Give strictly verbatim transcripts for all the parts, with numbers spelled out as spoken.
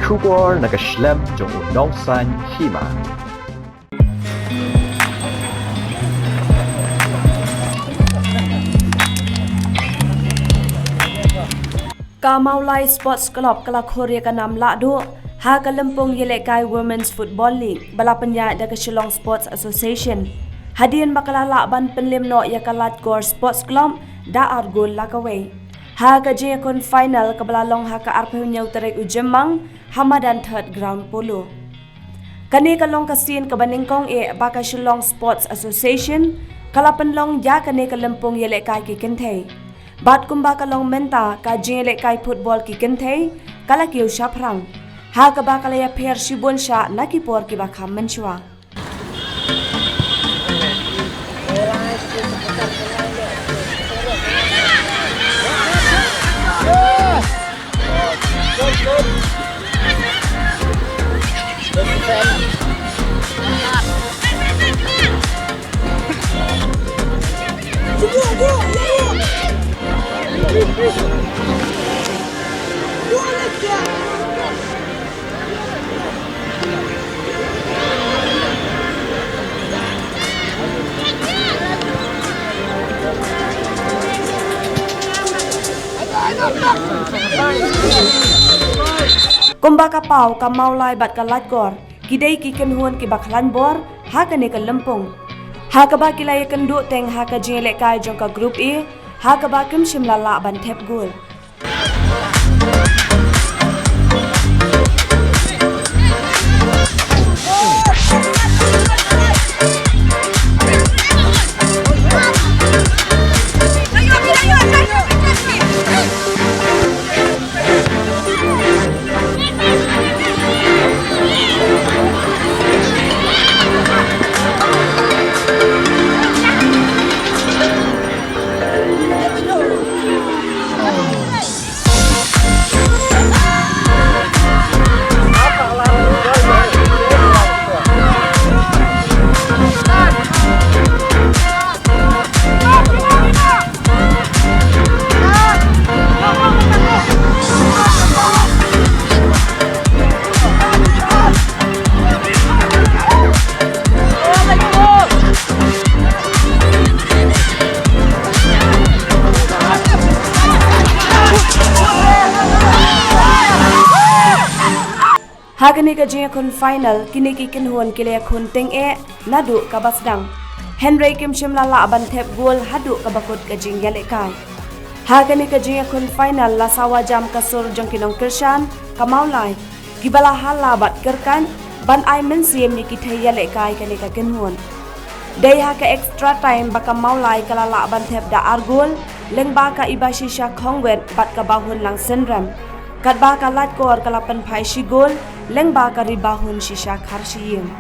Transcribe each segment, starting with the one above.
Khubor na ka shlem jong u nongsan hima. Ka Mawlai Sports Club ka la khur ïa ka nam lahduh ha ka lympung ïalehkai Women's Football League ba la pynïaid da ka Shillong Sports Association, hadien ba ka la lah ban pynliem noh ïa ka Laitkor Sports Club da ar gol la kawei ha ka jingïakhun final kaba la long ha ka arphew hynñiew tarik u Jymmang ha madan Third Ground Polo. Kane ka long ka sien kaba nyngkong eh ba ka Shillong Sports Association ka la pynlong ïa kane ka lympung ïalehkai ki kynthei. Bad kumba ka long mynta, ka jingïalehkai football ki kynthei ka la kiew shaphrang, ha kaba ka la ïapher shibun shah na ki por kiba kham mynshuwa. Kumba ka paw, ka Mawlai bad ka Laitkor ki dei ki kynhun kiba khlaiñ bor ha kane ka lympung, ha kaba ki la ïakynduh teng ha ka jingïalehkai jong ka Group A, ha kaba kim shym la lah ban thep gol. Ha kane ka jingïakhun final, kine ki kynhun ki la ïakhun teng eh naduh kaba sdang, hynrei kim shym la lah ban thep gol haduh kaba kut ka jingïalehkai. Ha kane ka jingïakhun final la sawa jam ka sur jong ki nongkyrshan ka Mawlai, kiba la hala bad kyrkan ban ai mynsiem ïa ki thei ïalehkai kane ka kynhun. Dei ha ka extra time ba ka Mawlai ka la lah ban thep da ar gol, lyngba ka Ibashisha Khongwet bad ka Bahun Langsynrem. Katba ka Laitkor ka la pynphai shi gol, lyngba ka Ribahun Shisha Kharshiing.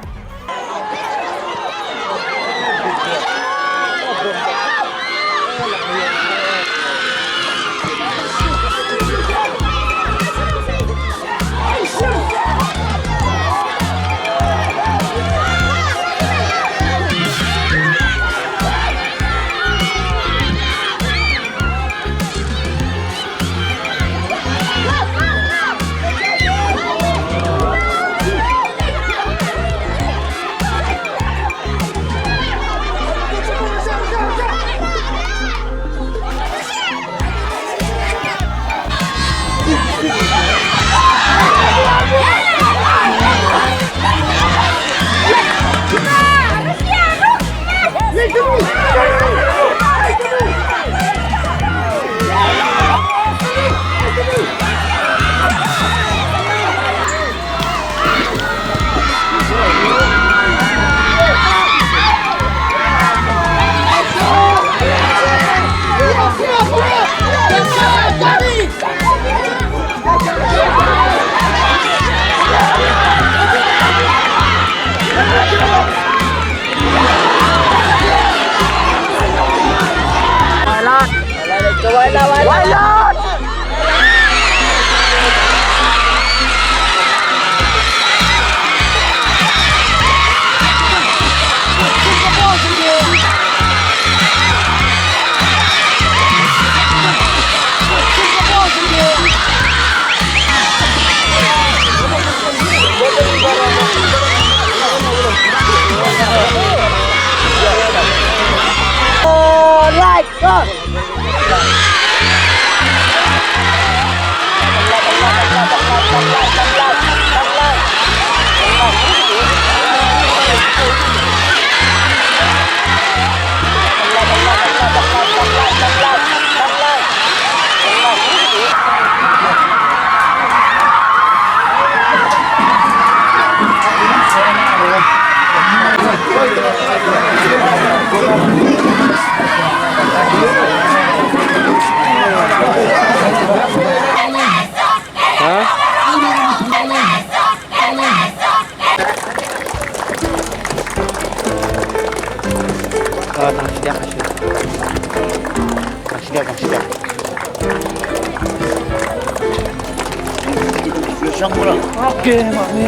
Ah, tang shida, tang shida. Tang shida, tang shida. Okay, mak ni.